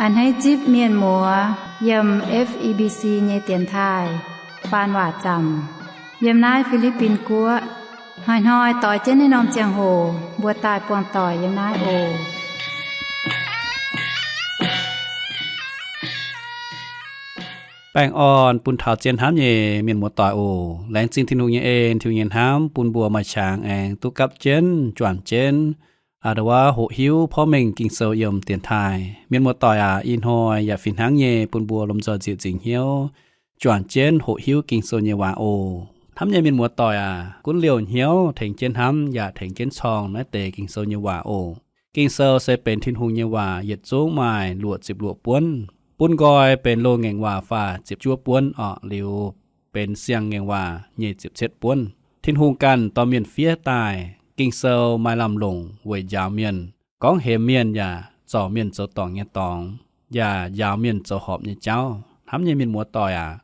A'hneiv zipv mienh muoz yiem F E B C nyei dienx taaih faan waac zaamc yiem naaiv Fi^li^bin Guoqv. Hnoi-hnoi doix jienv naaiv norm ziangh hoc mbuo daaih buangh doic yiem naaiv oc. Baengh orn bun taux zien hnamv nyei mienh muoz-doic oc. Laengz zingh Tin-Hungh nyei en, Tin-Hungh nyei hnamv bun mbuo maaih qangx aengx duqv gapv jienv, juangc jienv, a'ndongh wuov hoqc hiuv porv mengh Ging-Sou yiem dienx taaih. Mienh muoz-doic aac, ih hnoi yaac fih hnangv nyei bun mbuo lomh nzoih nzieqc nzingc hnyouv juangc jienv hoqc hiuv Ging-Sou nyei waac oc. Hnamv nyei mienh muoz-doic aac, gunv liouh hnyouv tengx jienv hnamv yaac tengx jienv corng naaiv deix Ging-Sou nyei waac oc. Ging-Sou se benx Tin-Hungh nyei waac, yietc zungv maaih luoqc ziepc luoqc buonv. Bun nqoi benx loz-ngaengc waac faah ziepc juov buonv orqc, liuz benx siang-ngaengc waac nyic ziepc cietv buonv. Tin-Hungh ganh dorh mienh fiev daaih. Ging-Sou maaih lamh longc weic njaaux mienh, gorngv hemx mienh yaac zorc mienh zoux dorngc nyei dorngx, yaac njaaux mienh zoux horpc nyei jauv. Hnamv nyei mienh muoz-doic aac,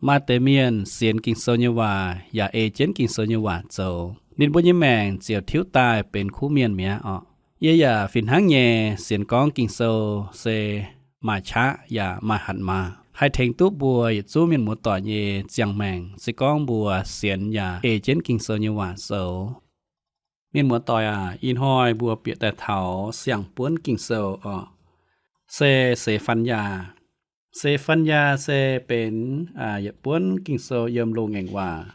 maaih deix mienh sienx Ging-Sou nyei waac yaac ei jienv Ging-Sou nyei waac zoux, ninh mbuo nyei maengc ziouc tiuv daaih benx kuv mienh mi'aqv orqc. Yie yaac fih hnangv nyei sienx gorngv Ging-Sou se maaih qaqv yaac maaih hatc maaz, haih tengx duqv mbuo yietc zungv mienh muoz-doic nyei ziangh maengc, se gorngv mbuo sienx yaac ei jienv Ging-Sou nyei waac zoux. Mienh muoz-doic aac, ih hnoi mbuo bieqc daaih taux siang-buonv Ging-Sou orqc, se Se^fan^yaa. Se^fan^yaa se benx yietc buonv Ging-Sou yiem loz-ngaengc waac.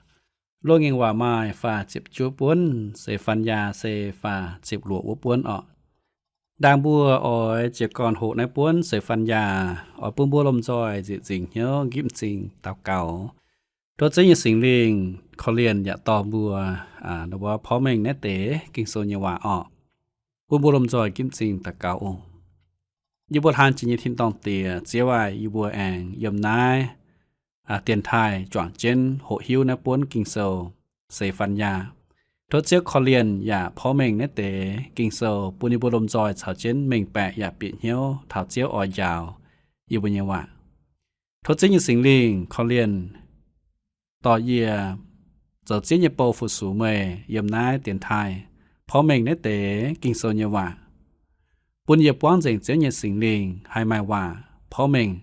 Loz-ngaengc waac maaih faah ziepc juov buonv, Se^fan^yaa se faah ziepc luoqc wuov buonv orqc. Ndaangc mbuo oix jiez gorn hoqc naaiv buonv Se^fan^yaa, oix bun mbuo lomh nzoih nzieqc nzingc hnyouv nqipv m'zing daux gaux. Tov Ziouv nyei Singx Lingh korv-lienh yaac dorh mbuo, aa, ndongc wuov porv mengh naaiv deix Ging-Sou nyei waac orqc. Bun mbuo lomh nzoih nqipv m'zing daux gaux oc. Yie mbuo hlaang jiex nyei tin-dorngh Diex, Ziouv aac, yie mbuo aengx yiem naaiv, aa, dienx taaih juangc jienv hoqc hiuv naaiv buonv Ging-Sou Se^fan^yaa. Tov Ziouv korv-lienh yaac porv mengh naaiv deix Ging-Sou bun yie mbuo lomh nzoih caux jienv mengh baeqc yaac bieqc hnyouv taux Ziouv oix njaaux yie mbuo nyei waac. Tov Ziouv nyei Singx Lingh korv-lienh dorh yie zoux Ziouv nyei bou fu-sux meih yiem naaiv dienx taaih porv mengh naaiv deix Ging-Sou nyei waac. Bun yie buangv nzengc Ziouv nyei Singx Lingh haih maaih waac porv mengh,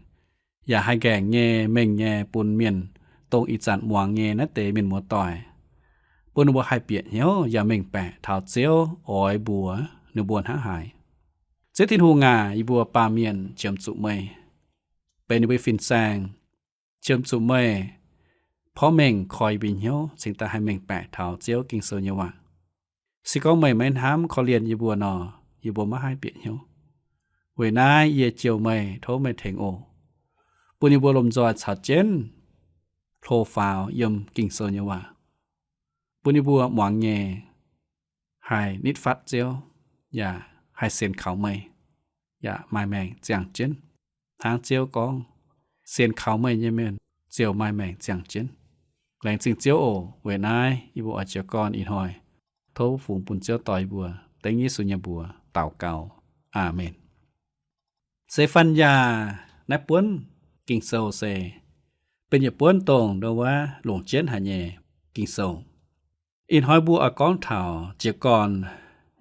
yaac haih nqaengc nyei mengh nyei bun mienh dongh ih zanc muangx nyei naaiv deix mienh muoz-doic, bun ninh mbuo haih bieqc hnyouv yaac mengh baeqc taux Ziouv oix mbuox ninh mbuo hnangv haaix. Ziouv Tin-Hungh aac, yie mbuo baamh mienh qiemx zuqc meih benx ninh mbuo fin-saeng, qiemx zuqc meih porv mengh koi yie mbuo hnyouv cingx daaih haih mengh baeqc taux Ziouv Ging-Sou nyei waac. Se gorngv meih maiv hnamv korv-lienh yie mbuo nor, yie mbuo maiv haih bieqc hnyouv. Weic naaiv yie jouh meih, tov meih tengx oc. Bun yie mbuo lomh nzoih caux jienv hlo faaux yiem Ging-Sou nyei waac, bun yie mbuo muangx nyei haih nitv fatv Ziouv, yaac haih sienx kaux meih, yaac maaih maengc ziangh jienv. Hnangv Ziouv gorngv, sienx kaux meih nyei mienh ziouc maaih maengc ziangh jienv. Laengz zingh Ziouv oc. Weic naaiv yie mbuo oix jiez gorn ih hnoi tov fungx bun Ziouv dorh yie mbuo. Dengv Yesu nyei mbuox daux gaux. Aamen. Se^fan^yaa naaiv buonv Ging-Sou se benx yietc buonv dongh ndongc wuov longc jienv haic nyei Ging-Sou. Ih hnoi mbuo oix gorngv taux jiez gorn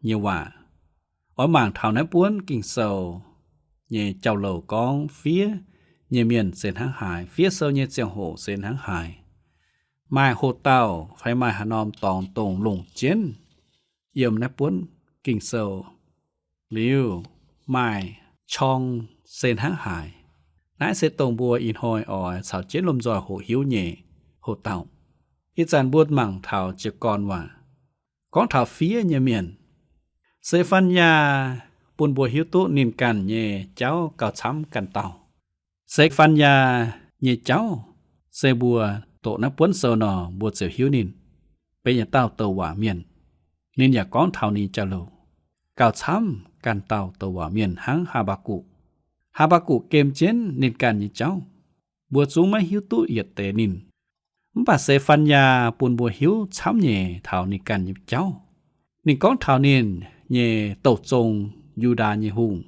nyei waac, oix mangc taux naaiv buonv Ging-Sou nyei jauv-louc gorngv fiev nyei mienh se hnangv haaix, fiev sou nyei ziangh hoc se hnangv haaix, maaih hoc-dauh fai maaih haaix norm dorngx dongh longc jienv yiem naaiv buonv Ging-Sou, liuz maaih qorng se hnangv haaix. Naaiv se dongh mbuo ih hnoi oix caux jienv lomh nzoih hoqc hiuv nyei hoc-dauh. Ih zanc mbuo mangc taux jiez gorn waac gorngv taux fiev nyei mienh. Se^fan^yaa bun mbuo hiuv duqv ninh ganh nyei jauv gauh camv ganh dauh. Se^fan^yaa nyei jauv se mbuo doqc naaiv buonv sou nor, mbuo ziouc hiuv ninh benx yietc dauh douc waac mienh. Ninh yaac gorngv taux ninh jauv-louc gauh camv ganh dauh douc waac mienh hnangv Haa^mbaa^gukc. Haa^mbaa^gukc gem jienv ninh ganh nyei jauv, mbuo zungv maiv hiuv duqv yietc deix ninh. Mv baac Se^fan^yaa bun mbuo hiuv camv nyei taux ninh ganh nyei jauv. Ninh gorngv taux ninh nyei douc zong, Yu^ndaa nyei hungh,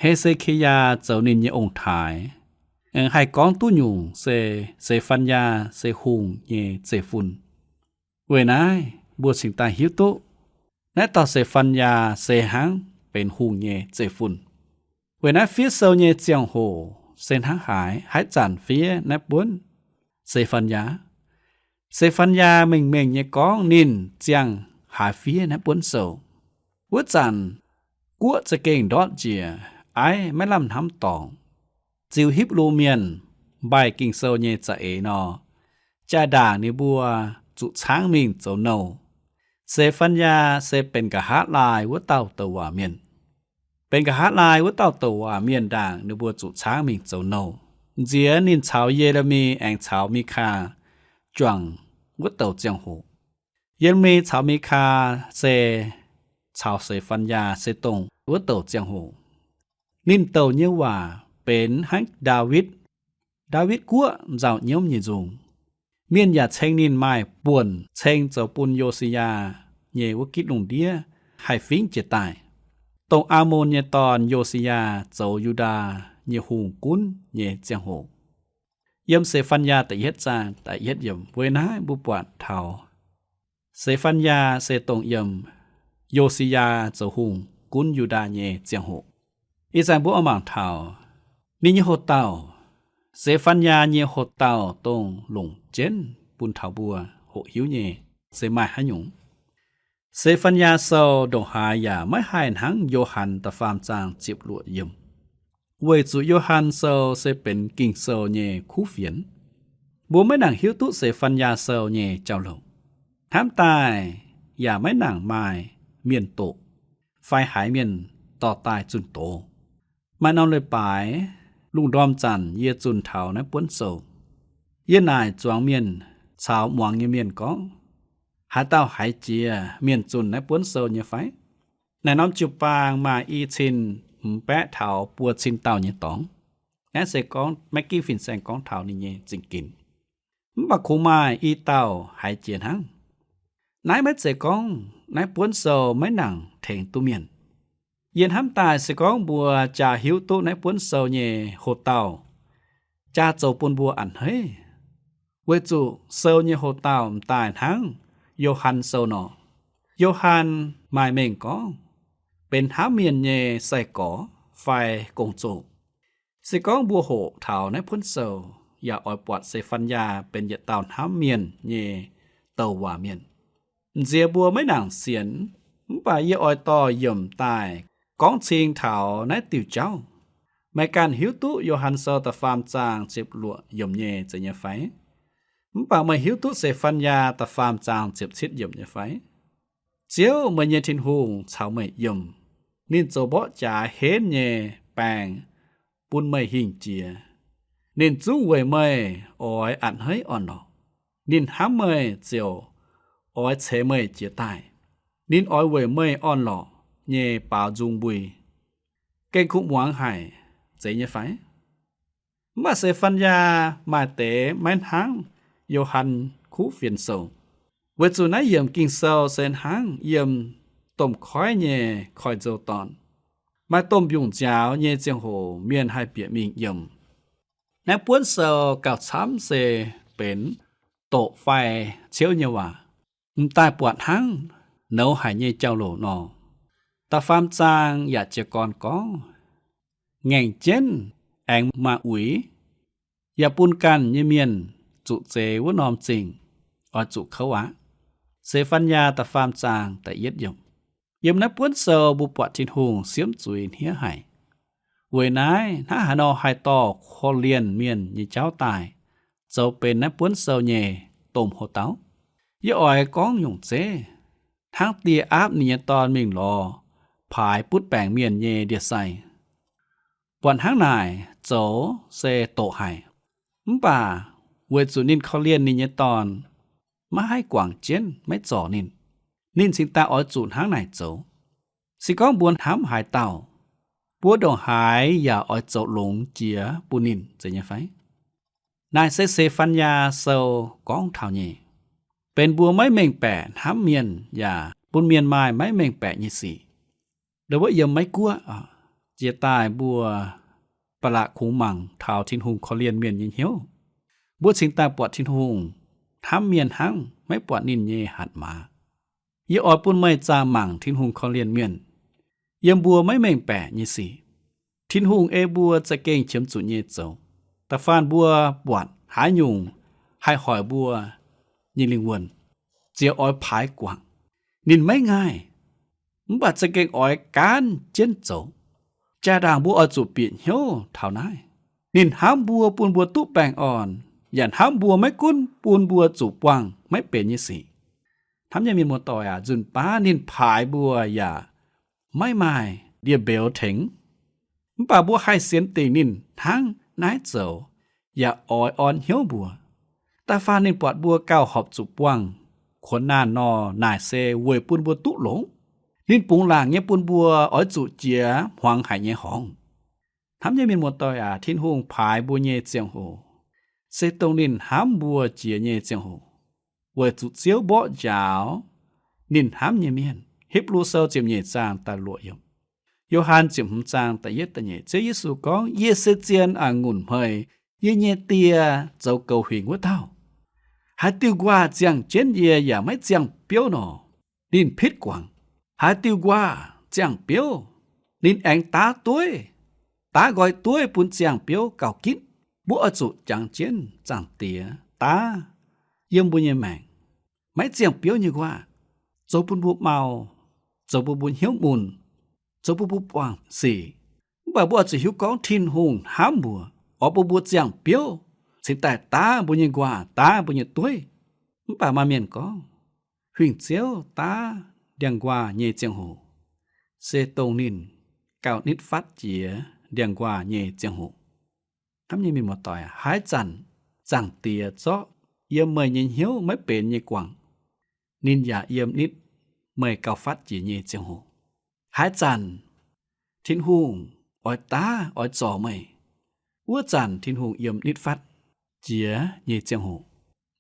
He^se^ki^yaa, zoux ninh nyei ong-taaix. Aengx haih gorngv duqv nyungc se Se^fan^yaa se hungh nyei zeiv-fun. Weic naaiv mbuo cingx daaih hiuv duqv naaiv dauh Se^fan^yaa se hnangv benx hungh nyei zeiv-fun. Weic naaiv fiev sou nyei ziangh hoc se hnangv haaix, haaix zanc fiev naaiv buonv Se^fan^yaa? Se^fan^yaa mengh mengh nyei gorngv ninh ziangh haaix fiev naaiv buonv sou. Wuov zanc guoqv za'gengh ndortv njiec, aiv maiv lamh hnamv dorngc. Ziux Hipv^lu Mienh mbaih Ging-Sou nyei za'eix nor, jaa-ndaangc ninh mbuo zuqc caangv mingh zoux nouh. Se^fan^yaa se benx nqa'haav laai wuov dauh douc waac mienh. Benx nqa'haav laai wuov dauh douc waac mienh ndaangc ninh mbuo zuqc caangv mingh zoux nouh, nziex ninh caux Ye^le^mi aengx caux Mikaa juangc wuov douc ziangh hoc. Ye^le^mi caux Mikaa se caux Se^fan^yaa se dongh wuov douc ziangh hoc. Ninh douc nyei waac benx hnangv Ndaawitv, Ndaawitv Guoqv nzauh nyiemv nyei nzung. Mienh yaac ceng ninh maaih buonc ceng zoux bun Yo^si^yaa nyei wuov gitv lungh ndiev haih fingv jiez daaih, dongh Aamon nyei dorn Yo^si^yaa zoux Yu^ndaa nyei hungh gunv nyei ziangh hoc. Yiem Se^fan^yaa da'yietv zaang da'yietv yiemc, weic naaiv mbuo buatc taux Se^fan^yaa se dongh yiem Yo^si^yaa zoux hungh gunv Yu^ndaa nyei ziangh hoc. Ih zanc mbuo oix mangc taux ninh nyei hoc-dauh, Se^fan^yaa nyei hoc-dauh dongh longc jienv bun taux mbuo hoqc hiuv nyei se maaih haaix nyungc. Se^fan^yaa Sou ndongc haaix yaac maiv haih hnangv Yo^han da'faam zaang ziepc luoqc yiemc, weic zuqc Yo^han Sou se benx Ging-Sou nyei kuv fienx. Mbuo maiv nangc hiuv duqv Se^fan^yaa Sou nyei jauv-louc. Hnamv daaih yaac maiv nangc maaih mienh doqc fai haiz mienh dorh daaih zunh doz. Maaih norm leiz-baaix lungh ndorm zanc yie zunh taux naaiv buonv sou. Yie naaic zuangx mienh caux muangx nyei mienh gorngv, haaix dauh haiz jiex mienh zunh naaiv buonv sou nyei fai? Naaic norm jiu-baang maaih i cin hmz baeqv taux buo cin dauh nyei dorngx. Naaiv se gorngv Maggie fin-saeng gorngv taux ninh nyei zingh ginx. Mv baac kungx maaih i dauh haiz jiex hnangv. Naaiv maiv zeiz gorngv naaiv buonv sou maiv nangc tengx duqv mienh. Yie hnamv daaih se gorngv mbuo jaa hiuv duqv naaiv buonv sou nyei hoc-dauh, jaa zoux bun mbuo a'hneiv, weic zuqc sou nyei hoc-dauh m'daaih hnangv Yo^han Sou nor. Yo^han maaih mengh gorngv benx hnamv mienh nyei sai-gorx fai gong-zoh. Se gorngv mbuo hoqc taux naaiv buonv sou, yaac oix buatc Se^fan^yaa benx yietc dauh hnamv mienh nyei douc waac mienh. M'nziex mbuo maiv nangc sienx, mv baac yie oix dorh yiemc daaih gorngv cing taux naaiv diuh jauv. Meih ganh hiuv duqv Yo^han Sou da'faam zaang ziepc luoqc yiemc nyei zeiz nyei fai? Mv baac meih hiuv duqv Se^fan^yaa da'faam zaang ziepc cietv yiemc nyei fai? Ziouv, meih nyei Tin-Hungh, caux meih yiem. Ninh zoux mborqv jaax henv nyei baeng bun meih hingh jiex. Ninh zungv weic meih oix a'hneiv orn-lorqc. Ninh hnamv meih ziouc oix ceix meih jiez daaih. Ninh oix weic meih orn-lorqc nyei baaux nzung mbui. Gengh kuv muangx haic, zeiz nyei fai? Mv baac Se^fan^yaa maaih deix maiv hnangv Yo^han kuv fienx sou, weic zuqc naaiv yiemc Ging-Sou se hnangv yiem domh koiv nyei koiv-nzou dorn. Maaih domh mbiungc nziaaux nyei ziangh hoc mienh haih bieqc mingh yiemc. Naaiv buonv sou gauh camv se benx doqc fai ciouv nyei waac. M'daaih buatc hnangv nouz haic nyei jauv-louc nor. Da'faam zaang yaac jiez gorn gorngv, ngaengc jienv aengx maaih uix, yaac bun ganh nyei mienh zuqc zeix wuov norm zingh, oix zuqc kouv aqv. Se^fan^yaa da'faam zaang da'yietv yiemc. Yiem naaiv buonv sou mbuo buatc Tin-Hungh siemv zuiz hniev haic. Weic naaiv hnangv haaix nor haih dorh korv-lienh mienh nyei jauv daaih zoux benx naaiv buonv sou nyei domh hoc-dauh? Yie oix gorngv nyungc zeiv, hnangv die aapv ninh nyei dorn mingh lorz paaix butv baengc mienh nyei ndie-sai. Buatc hnangv naaic zoux se doqc haic. Mv baac weic zuqc ninh korv-lienh ninh nyei dorn, maiv haih guangc jienv maiv zorc ninh, ninh cingx daaih oix zuqc hnangv naaic zoux. Se gorngv mbuo hnamv haaix dauh, mbuo ndongc haaix yaac oix zoux longx jiex bun ninh, zeiz nyei fai? Naaic se Se^fan^yaa Sou gorngv taux nyei, benx mbuo maiv mengh baeqc hnamv mienh yaac bun mienh maaih maiv mengh baeqc nyei sic. Ndo wuov yiem Meiv Guoqv, jiex daaih mbuo ba'laqc kungx mangc taux Tin-Hungh korv-lienh mienh nyei hnyouv. Mbuo cingx daaih buatc Tin-Hungh hnamv mienh hnangv, maiv buatc ninh nyei hatc maaz. Yie oix bun meih zaah mangc Tin-Hungh korv-lienh mienh yiem mbuo maiv mengh baeqc nyei sic. Tin-Hungh ei mbuo za'gengh qiemx zuqc nyei zoux. Da'faanh mbuo buatc haaix nyungc haih hoic mbuo nyei lingh wuonh, ziouc oix paaix guangc. Ninh maiv ngaih, mv baac za'gengh oix gaanv jienv zoux. Jaa-ndaangc mbuo oix zuqc bieqc hnyouv taux naaiv. Ninh hnamv mbuo bun mbuo duqv baengh orn, yaac hnamv mbuo maiv gunv bun mbuo zuqc buangh maiv benx nyei sic. Hnamv nyei mienh muoz-doic aac, nzunc baav ninh paaix mbuo yaac maiv maaih ndie-mbeux tengx. Mv baac mbuo haih sienx dingc ninh hnangv naaiv zoux, yaac oix orn hnyouv mbuo. Da'faanh ninh buatc mbuo gauh horpc zuqc buangh kuonx naanh nor, naaic se weic bun mbuo duqv longx. Ninh bungx laangc nyei bun mbuo oix zuqc jiex hmuangx haic nyei horngz. Hnamv nyei mienh muoz-doic aac, Tin-Hungh paaix mbuo nyei ziangh hoc se dongh ninh hnamv mbuo jiex nyei ziangh hoc, weic zuqc Ziouv mborqv njaaux ninh hnamv nyei mienh. Hipv^lu Sou ziepc nyeic zaang da'luoqc yiemc, Yo^han ziepc hmz zaang da'yietv da'nyeic, Ziouv Yesu gorngv, Yie se zien a'ngunc hmei, yie nyei Die zoux goux huingx wuov dauh. Haaix diuh nquaah ziangh jienv yie yaac maiv ziangh biouv nor, ninh pitv guangc. Haaix diuh nquaah ziangh biouv, ninh aengx daav dueiv, daav nqoi dueiv bun ziangh biouv gauh gitv. Mbuo oix zuqc jangx jienv Zaangc Diex daav yiem mbuo nyei maengc, maiv ziangh biouv nyei nquaah, zoux bun mbuo mau, zoux bun mbuo hnyouv mun, zoux bun mbuo buangh sic. Mv baac mbuo oix zuqc hiuv gorngv Tin-Hungh hnamv mbuo, oix bun mbuo ziangh biouv cingx daaih daav mbuo nyei nquaah, daav mbuo nyei dueiv. Mv baac maaih mienh gorngv, Huingx Ziouv daav ndiangx-nquaah nyei ziangh hoc se dongh ninh gauh nitv fatv jiex ndiangx-nquaah nyei ziangh hoc. Hnamv nyei mienh muoz-doic, haaix zanc Zaangc Diex zorqv yiem meih nyei hnyouv maiv benx nyei guangc, ninh yaac yiem nitv meih gauh fatv jiex nyei ziangh hoc. Haaix zanc Tin-Hungh oix daav oix zorc meih, wuov zanc Tin-Hungh yiem nitv fatv jiex nyei ziangh hoc,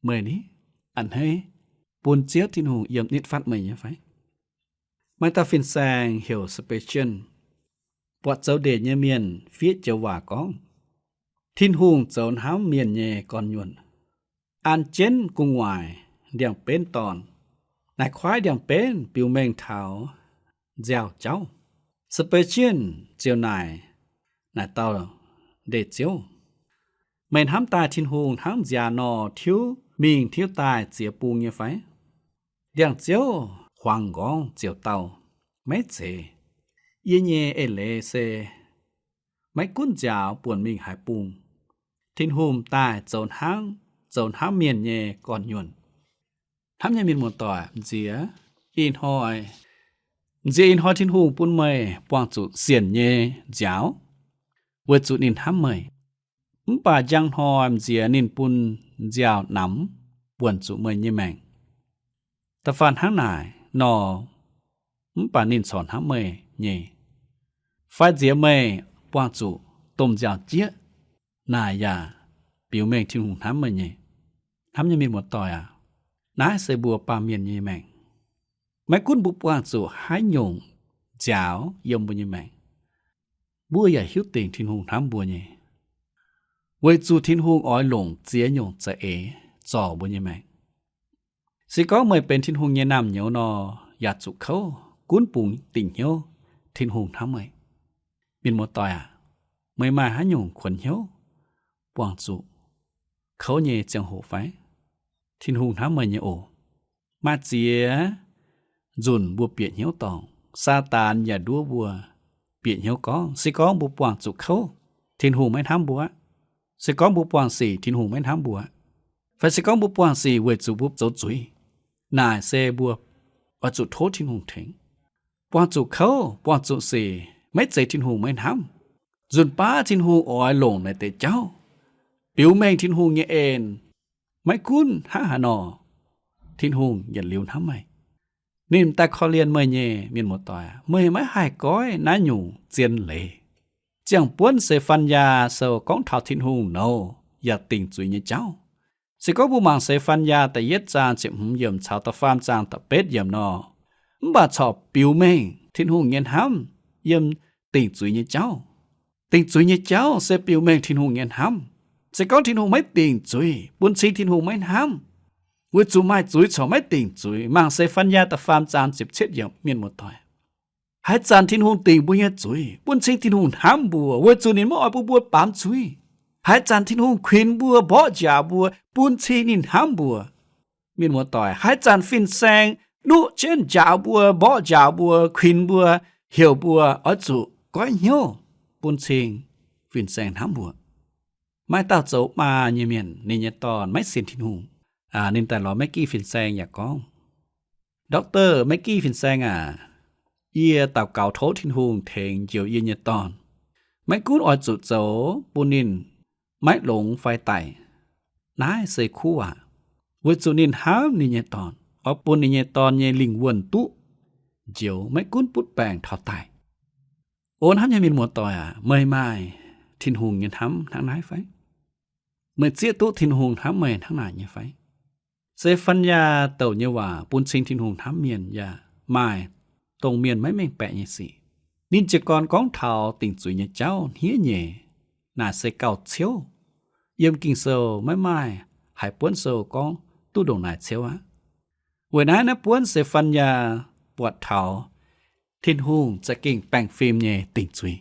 meih ni a'hneiv bun Ziouv Tin-Hungh yiem nitv fatv meih nyei fai? Maaih dauh fin-saeng heuc Spurgeon, buatc zoux ndeic nyei mienh fiev joux waac gorngv, Tin-Hungh zoux hnamv mienh nyei gorn-nyuonh, an jienv gu'nguaaic ndiangx-benv dorn, naaic kuaaiv ndiangx-benv biux mengh taux nziaaux jauv. Spurgeon ziouc naaic naaic dauh ndeic-ziouv, Meih hnamv daaih Tin-Hungh hnangv nziaaux nor tiuv mingh tiuv daaih ziex bung nyei fai? Ndiangx-ziouv huaangx nqorngv ziouc dau, Maiv zeiz. Yie nyei eix leiz se maiv gunv nziaaux buonc mingh haaix bung, Tin-Hungh daaih zoux hnangv, zoux hnamv mienh nyei gorn-nyuonh. Hnamv nyei mienh muoz-doic, m'nziex ih hnoi, m'nziex ih hnoi Tin-Hungh bun meih buangh zuqc sienc nyei nziaaux, weic zuqc ninh hnamv meih. Mv baac njang hnoi m'nziex ninh bun nziaaux namx buonc zuqc meih nyei maengc. Da'faanh hnangv naaic nor, mv baac ninh corc hnamv meih nyei. Fai nziex meih buangh zuqc domh nziaaux jieqv, naaic yaac biux mengh Tin-Hungh hnamv meih nyei. Hnamv nyei mienh muoz-doic aac, naaiv se mbuo baamh mienh nyei maengc. Maiv gunv mbuo buangh zuqc haaix nyungc nziaaux yiem mbuo nyei maengc, mbuo yaac hiuv dingc Tin-Hungh hnamv mbuo nyei, weic zuqc Tin-Hungh oix longc ziex nyungc za'eix zorc mbuo nyei maengc. Se gorngv meih benx Tin-Hungh nyei naamh nyouz nor, yaac zuqc kouv gunv bungx dingc hnyouv Tin-Hungh hnamv meih. Mienh muoz-doic aac, meih maaih haaix nyungc kuonx hnyouv buangh zuqc kouv nyei ziangh hoc fai? Tin-Hungh hnamv meih nyei oc. Maaih ziex nzunc mbuo bieqc hnyouv dorngc, Saadaan yaac nduov mbuo bieqc hnyouv gorngv, se gorngv mbuo buangh zuqc kouv, Tin-Hungh maiv hnamv mbuo aqv. Se gorngv mbuo buangh sic, Tin-Hungh maiv hnamv mbuo aqv. Fai se gorngv mbuo buangh sic weic zuqc mbuo zoux zuiz, naaic se mbuo oix zuqc tov Tin-Hungh tengx. Buangh zuqc kouv, buangh zuqc sic maiv zeiz Tin-Hungh maiv hnamv. Nzunc baav Tin-Hungh oix longc naaic deix jauv biux mengh Tin-Hungh nyei en, maiv gunv hnangv haaix nor, Tin-Hungh yietc liuz hnamv meih. Ninh m'daaih korv-lienh meih nyei, mienh muoz-doic aac, meih maiv haih goiv naaiv nyungc zien leiz. Ziangh buonv Seix^faan^yaa Sou gorngv taux Tin-Hungh nouz yaac dingc zuiz nyei jauv. Se gorngv mbuo mangc Seix^faan^yaa da'yietv zaang ziepc hmz yiemc caux da'faam zaang da'betv yiemc nor, mv baac corc biux mengh Tin-Hungh nyei hnamv yiem dingc zuiz nyei jauv. Dingc zuiz nyei jauv se biux mengh Tin-Hungh nyei hnamv. Se gorngv Tin-Hungh maiv dingc zuiz, bun cing Tin-Hungh maiv hnamv, weic zuqc maaih zuiz corc maiv dingc zuiz. Mangc Seix^faan^yaa da'faam zaang ziepc cietv yiemc, mienh muoz-doic. Haaix zanc Tin-Hungh dingc mbuo nyei zuiz, bun cing Tin-Hungh hnamv mbuo, weic zuqc ninh maiv oix bun mbuo baamz zuiz. Haaix zanc Tin-Hungh kuinx mbuo, mborqv njaaux mbuo, bun cing ninh hnamv mbuo. Mienh muoz-doic, haaix zanc fin-saeng nuqv jienv njaaux mbuo, mborqv njaaux mbuo, kuinx mbuo, heuc mbuo oix zuqc goiv hnyouv, bun cing fin-saeng hnamv mbuo. Maaih dauh zoux maa nyei mienh, ninh nyei dorn maiv sienx Tin-Hungh. Ninh daaih lorz Maiv Gih fin-saeng yaac gorngv, Doctor, Maiv Gih fin-saeng aac, yie daux gaux tov Tin-Hungh tengx njoux yie nyei dorn. Maiv gunv oix zuqc zoux bun ninh maiv longx fai daic, naaiv se kuv waac, weic zuqc ninh hnamv ninh nyei dorn, oix bun ninh nyei dorn nyei lingh wuonh duqv njoux, maiv gunv butv baengc taux daic. O hnamv nyei mienh muoz-doic aac, meih maaih Tin-Hungh nyei hnamv hnangv naaiv fai? Meih zieqv duqv Tin-Hungh hnamv meih hnangv naaic nyei fai? Se^fan^yaa douc nyei waac bun cing Tin-Hungh hnamv mienh yaac maaih dongh mienh maiv mengh baeqc nyei sic. Ninh jiez gorn gorngv taux dingc zuiz nyei jauv hniev nyei. Naaic se gauh ciouv. Yiem Ging-Sou maiv maaih haaix buonv sou gorngv duqv ndongc naaic ciouv aqv. Weic naaiv naaiv buonv Se^fan^yaa buatc taux Tin-Hungh za'gengh baengh fim nyei dingc zuiz,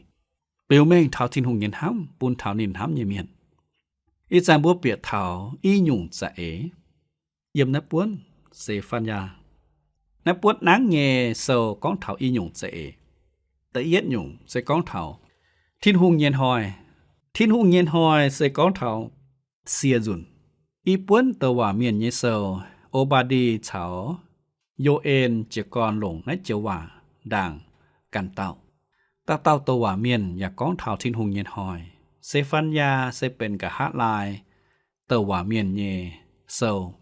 biux mengh taux Tin-Hungh nyei hnamv bun taux ninh hnamv nyei mienh. Ih zanc mbuo bieqc taux i nyungc za'eix yiem naaiv buonv Se^fan^yaa. Naaiv buonv nangv nyei sou gorngv taux i nyungc za'eix. Da'yietv nyungc se gorngv taux Tin-Hungh nyei hnoi. Tin-Hungh nyei hnoi se gorngv taux sie nzunc. I buonv douc waac mienh nyei sou, O^baa^ndi caux Yo^en jiez gorn longc naaiv joux waac ndaangc ganh dauh. Dauh dauh douc waac mienh yaac gorngv taux Tin-Hungh nyei hnoi. Se^fan^yaa se benx nqa'haav laai douc waac mienh nyei sou.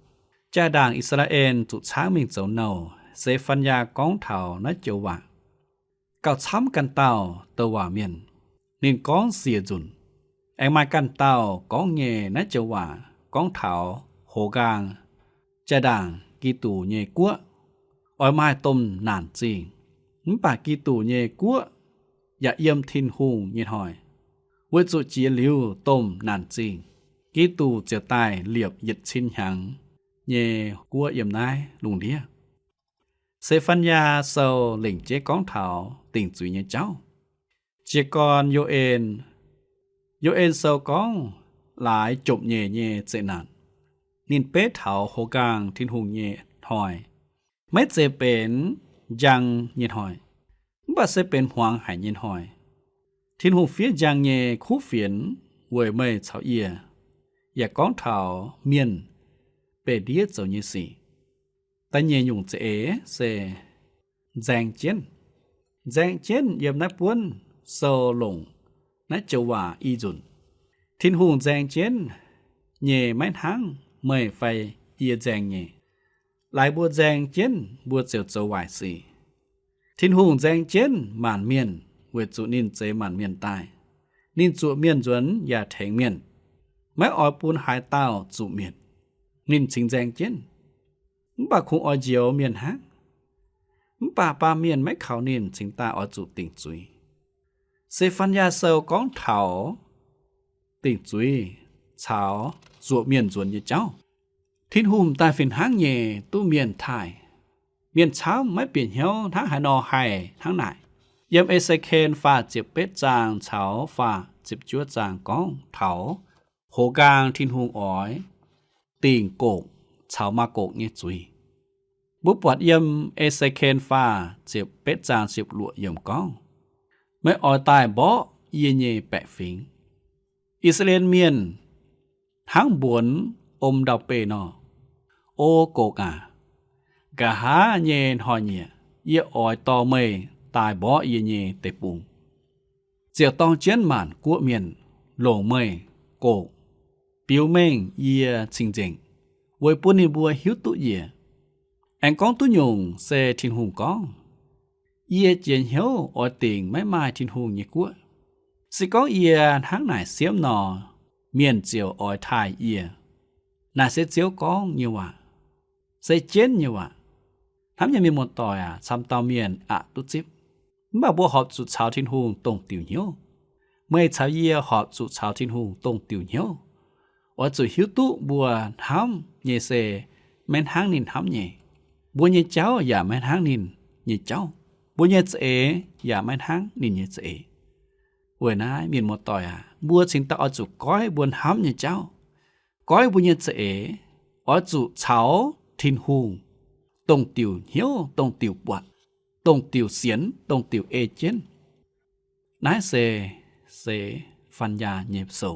Jaa-ndaangc I^saa^laa^en zuqc caangv mingh zoux nouh, Se^fan^yaa gorngv taux naaiv joux waac. Gauh camv ganh dauh douc waac mienh, ninh gorngv sie nzunc. Aengx maaih ganh dauh gorngv nyei naaiv joux waac gorngv taux hoz nqaang jaa-ndaangc Giduc nyei guoqv oix maaih domh naanc zingh. Mv baac Giduc nyei guoqv yaac yiem Tin-Hungh nyei hnoi, weic zuqc jiex liuz domh naanc zingh, Giduc ziouc daaih liepc yietc cin hnyangx nyei guoqv yiem naaiv lungh ndiev. Se^fan^yaa sou lengc jeiv gorngv taux dingc zuiz nyei jauv. Jiez gorn Yo^en, Yo^en sou gorngv laaix jomc nyeic nyei zeqc naanc. Ninh beiv taux hoz nqaang Tin-Hungh nyei hnoi, maiv zeiz benx njang nyei hnoi, mv baac se benx hmuangx haic nyei hnoi. Tin-Hungh fiev njang nyei kuv fienx weic meih caux yie, yaac gorngv taux mienh beih ndiev zoux nyei sic. Da'nyeic nyungc za'eix se nzaeng jienv. Nzaeng jienv yiem naaiv buonv sou longc naaiv joux waac i nzunc. Tin-Hungh nzaeng jienv nyei maiv hnangv meih fai yie nzaeng nyei. Laaix mbuo nzaeng jienv, mbuo ziouc zoux waaic sic. Tin-Hungh nzaeng jienv maanc mienh weic zuqc ninh zeix maanc mienh daaih. Ninh zuoqc mienh nzuonx yaac tengx mienh, maiv oix bun haaix dauh zuqc mietc. Ninh cingx nzaeng jienv, mv baac kungx oix njoux mienh hnangv. Mv baac baamh mienh maiv kaux ninh cingx daaih oix zuqc dingc zuiz. Se^fan^yaa sou gorngv taux dingc zuiz caux zuoqc mienh nzuonx nyei jauv. Tin-Hungh m'daaih fih hnangv nyei duqv mienh taaih. Mienh camv maiv bieqc hnyouv hnangv haaix nor haih hnangv naaic. Yiem E^se^ken faah ziepc betv zaang caux faah ziepc juov zaang gorngv taux hoz nqaang Tin-Hungh oix dingc Gokc caux Maagokc nyei zuiz. Mbuo buatc yiem E^se^ken faah ziepc betv zaang ziepc luoqc yiemc gorngv, meih oix daaih mborqv yie nyei baeqc fingx. I^saa^laa^en Mienh hnangv mbuonx om ndau-beih nor. O Gokc aac, nqa'haav nyei hnoi-nyieqc yie oix dorh meih daaih mborqv yie nyei deic-bung, ziouc dorng jienv maanc guoqv mienh longc meih, Gokc, biux mengh yie cing-nzengc, weic bun ninh mbuo hiuv duqv yie. Aengx gorngv duqv nyungc se Tin-Hungh gorngv, yie jiez hnyouv oix dingc maiv maaih Tin-Hungh nyei guoqv. Se gorngv yie hnangv naaic siemv nor, mienh ziouc oix taaih yie. Naaic se Ziouv gorngv nyei waac, se jienv nyei waac. Hnamv nyei mienh muoz-doic aac, camv dauh mienh aqc duqv zipv. Mv baac mbuo horpc zuqc caux Tin-Hungh dongh diuc hnyouv. Meih caux yie horpc zuqc caux Tin-Hungh dongh diuc hnyouv, oix zuqc hiuv duqv mbuo hnamv nyei se maiv hnangv ninh hnamv nyei. Mbuo nyei jauv yaac maiv hnangv ninh nyei jauv. Mbuo nyei za'eix yaac maiv hnangv ninh nyei za'eix. Weic naaiv mienh muoz-doic aac, mbuo cingx daaih oix zuqc goiv mbuo hnamv nyei jauv, goiv mbuo nyei za'eix, oix zuqc caux Tin-Hungh dongh diuc hnyouv, dongh diuc buatc, dongh diuc sienx, dongh diuc ei jienv. Naaiv se seix Faan Yaah nyei sou.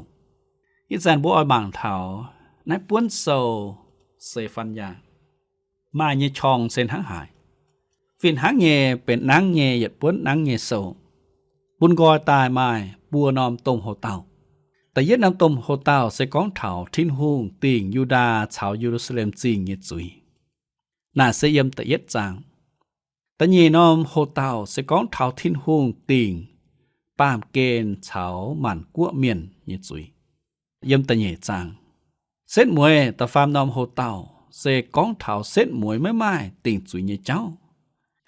Ih zanc mbuo oix mangc taux naaiv buonv sou seix Faan Yaah maaih nyei qorng se hnangv haaix. Fih hnangv nyei benx nangv nyei yietc buonv nangv nyei sou, bun nqoi daaih maaih buo norm domh houx-dauh. Da'yietv norm domh houx-dauh se gorngv taux Tin-Hungh dingc Yu^ndaa caux Ye^lu^saa^lem Zingh nyei zuiz. Naaic se yiem da'yietv zaang. Da'nyeic norm houx-dauh se gorngv taux Tin-Hungh dingc baamh gen caux maanc guoqv mienh nyei zuiz, yiem da'nyeic zaang. Setv mueiz da'faam norm houx-dauh se gorngv taux setv mueiz maiv maaih dingc zuiz nyei jauv,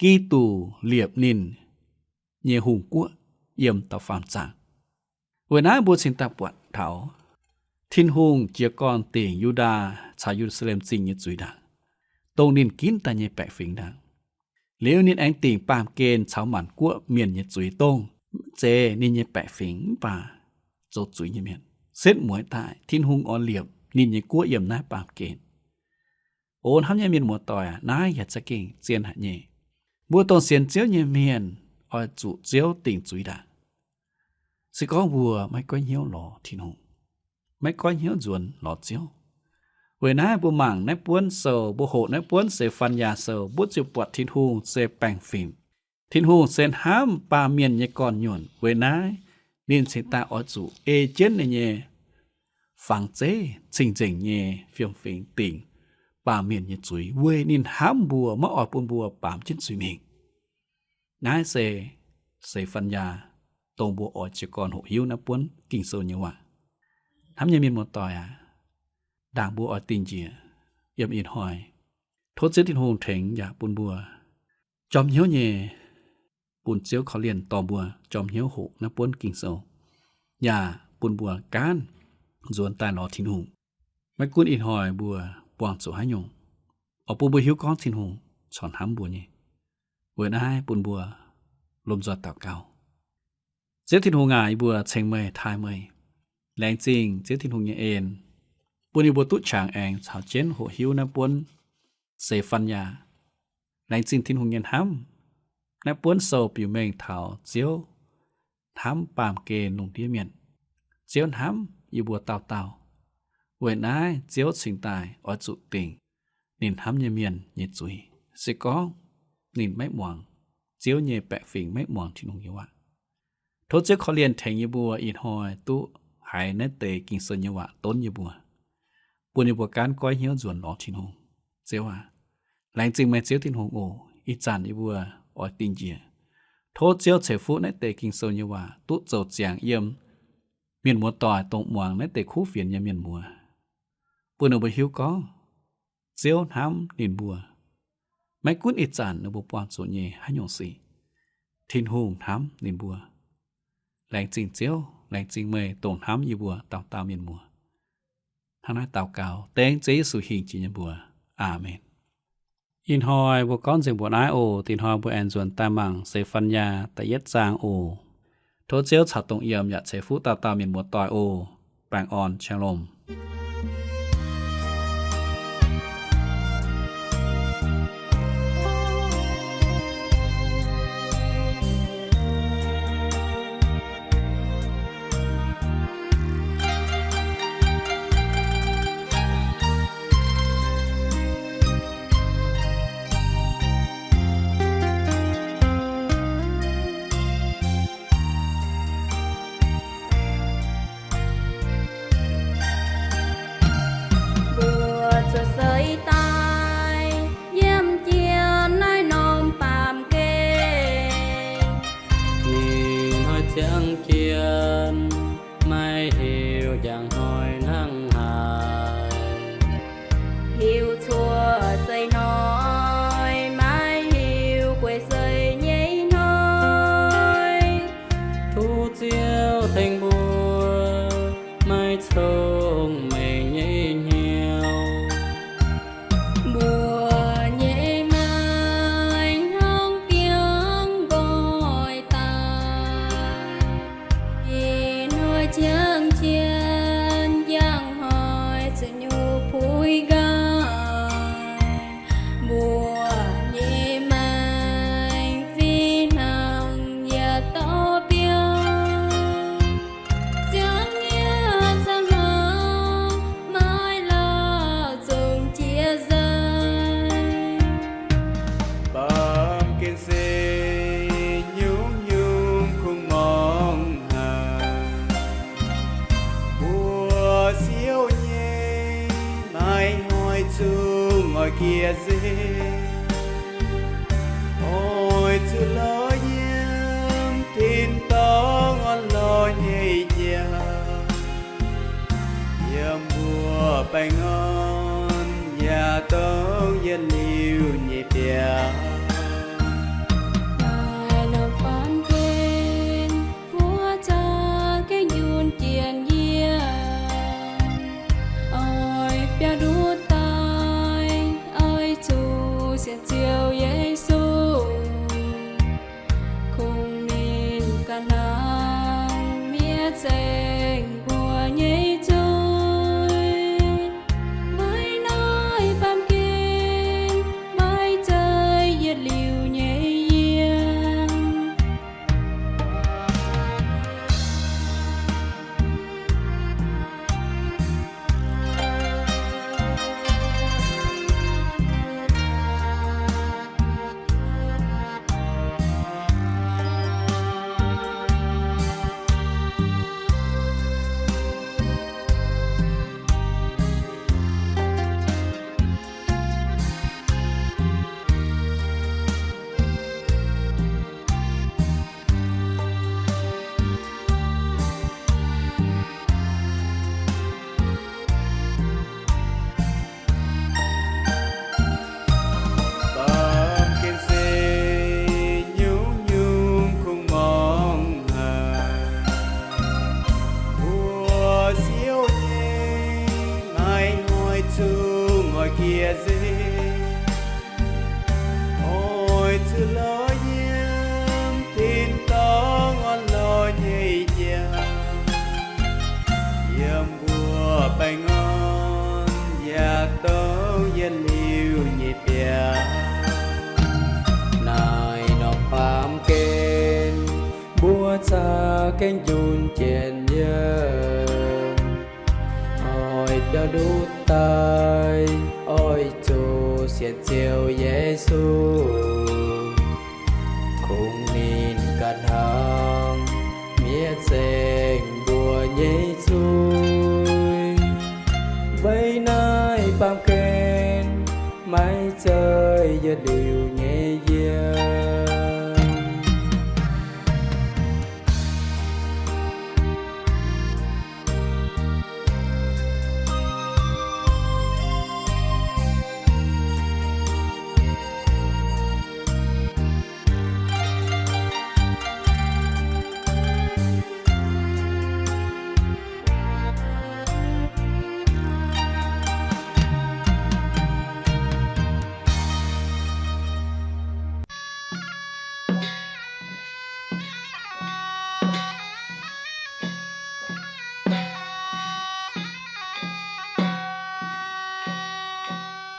Giduc liepc ninh nyei hungh guoqv, yiem da'faam zaang. Weic naaiv mbuo cingx daaih buatc taux Tin-Hungh jiez gorn dingc Yu^ndaa caux Ye^lu^saa^lem Zingh nyei zuiz ndaangc, dongh ninh ginv daaih nyei baeqc fingx ndaangc. Liuz ninh aengx dingc baamh gen caux maanc guoqv mienh nyei zuiz, dongh maiv zeiz ninh nyei baeqc fingx mv baac zoux zuiz nyei mienh. Setv mueiz daaih Tin-Hungh oix liepc ninh nyei guoqv yiem naaiv baamh gen. O hnamv nyei mienh muoz-doic aac, naaiv yaac za'gengh zien haic nyei. Mbuo dongh sienx Ziouv nyei mienh oix zuqc Ziouv dingc zuiz ndaangc. Se gorngv mbuo maiv goiv hnyouv lorz Tin-Hungh, maiv goiv hnyouv nzuonx lorz Ziouv. Weic naaiv mbuo mangc naaiv buonv sou, mbuo hoqc naaiv buonv seix Faan Yaah sou, mbuo ziouc buatc Tin-Hungh se baengh fim. Tin-Hungh se hnamv baamh mienh nyei gorn-nyuonh. Weic naaiv ninh cingx daaih oix zuqc ei jienv ninh nyei fangx zeiv cing-nzengc nyei fiem-fingx dingc baamh mienh nyei zuiz, weic ninh hnamv mbuo, maiv oix bun mbuo baamz jienv zuiz mingh. Naaiv se seix Faan Yaah, dongh mbuo oix jiez gorn hoqc hiuv naaiv buonv Ging-Sou nyei waac. Hnamv nyei mienh muoz-doic aac, ndaangc mbuo oix dingh njiec yiem ih hnoi, tov Ziouv Tin-Hungh tengx yaac bun mbuo jorm hnyouv nyei, bun Ziouv korv-lienh dorh mbuo jorm hnyouv hoqc naaiv buonv Ging-Sou, yaac bun mbuo gaanv nzuonx daaih lorz Tin-Hungh. Maiv gunv ih hnoi mbuo buangh zuqc haaix nyungc, oix bun mbuo hiuv gorngv Tin-Hungh corc hnamv mbuo nyei. Weic naaiv bun mbuo lomh nzoih daux gaux. Ziouv Tin-Hungh aac, yie mbuo ceng meih, taaih meih. Laengz zingh Ziouv Tin-Hungh nyei en, bun yie mbuo duqv qangx aengx caux jienv hoqc hiuv naaiv buonv seix Faan Yaah. Laengz zingh Tin-Hungh nyei hnamv. Naaiv buonv sou biux mengh taux Ziouv hnamv baamh gen lungh ndiev mienh. Ziouv hnamv yie mbuo dauh dauh. Weic naaiv Ziouv cingx daaih oix zuqc dingc ninh hnamv nyei mienh nyei zuiz, se gorngv ninh maiv muangx Ziouv nyei baeqc fingx, maiv muangx Tin-Hungh nyei waac. Tov Ziouv korv-lienh tengx yie mbuo ih hnoi duqv haiz naaiv deix Ging-Sou nyei waac donv yie mbuo, bun yie mbuo gaanv goiv hnyouv nzuonx lorz Tin-Hungh. Ziouv aac, laengz zingh meih Ziouv Tin-Hungh oc. Ih zanc yie mbuo oix dingh njiec. Tov Ziouv ceix fuqv naaiv deix Ging-Sou nyei waac duqv zoux ziangx yiem mienh muoz-doic dongh muangx naaiv deix kuv fienx nyei mienh muoz, bun ninh mbuo hiuv gorngv Ziouv hnamv ninh mbuo. Maiv gunv ih zanc ninh mbuo buangh zuqc nyei haaix nyungc sic, Tin-Hungh hnamv ninh mbuo. Laengz zingh Ziouv, laengz zingh meih dongh hnamv yie mbuo dauh dauh mienh muoz. Hnangv naaiv daux gaux dengv Ziouv Yesu hingh jiex nyei mbuox. Aamen. Ih hnoi mbuo gorngv nzengc mbuoqc naaiv oc. Dinh hnoi mbuo aengx nzuonx daaih mangc seix Faan Yaah da'yietv zaang oc. Tov Ziouv caux dongh yiem yaac ceix fuqv dauh dauh mienh muoz-doic oc. Baengh orn, Shalom. zungv oix jiex nzengc. Oix zuqc lorz yiem tin-dorngh orn-lorqc nyei jauv, yiem mbuo baengh orn yaac dongh yietc liuz nyei biauv. Naaiv norm baamh gen, mbuo za'gengh njunh jiex yiem, oix biauv ndutv daaih, oix zuqc sienx Ziouv Yesu, kungx ninh ganh hnangv mi'aqv zengc mbuo nyei zuiz. Weic naaiv baamh gen maiv zeiz yietc liuz nyei yiem. Baamh gen se nyungc-nyungc kungx mangc haic, mbuo siouc nyei, maiv hnoi zungv oix jiex nzengc. Oix zuqc lorz yiem tin-dorngh orn-lorqc nyei jauv, yiem mbuo baengh orn yaac dongh yietc liuz nyei biauv. Naaiv norm baamh gen, mbuo za'gengh njunh jiex yiem, oix biauv ndutv daaih, oix zuqc sienx Ziouv Yesu, kungx ninh ganh hnangv mi'aqv zengc mbuo nyei zuiz. Weic naaiv baamh gen maiv zeiz yietc liuz nyei yiem.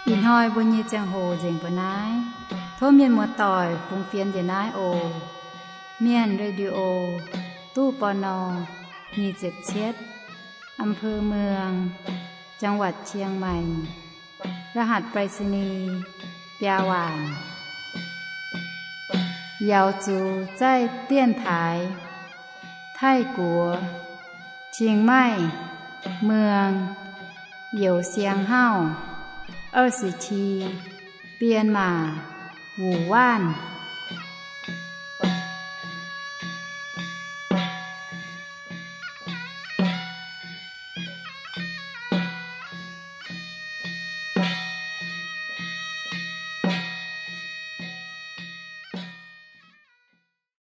Ih hnoi mbuo nyei ziangh hoc nzengc mbuo naaiv. Tov mienh muoz-doic fungx fienx njiec naaiv oc. Mienh Radio, ตู้ ปณ. nyic ziepc cietv, อำเภอเมือง จังหวัดเชียงใหม่ รหัสไปรษณีย์ biaa waanc. Yaux zuqc zaih 电台 Taiv-Guoqv, Chiang Mai, Muang, Youz Siang Hauv, 二十七, Bienh Maac, Wuoqc Waanv.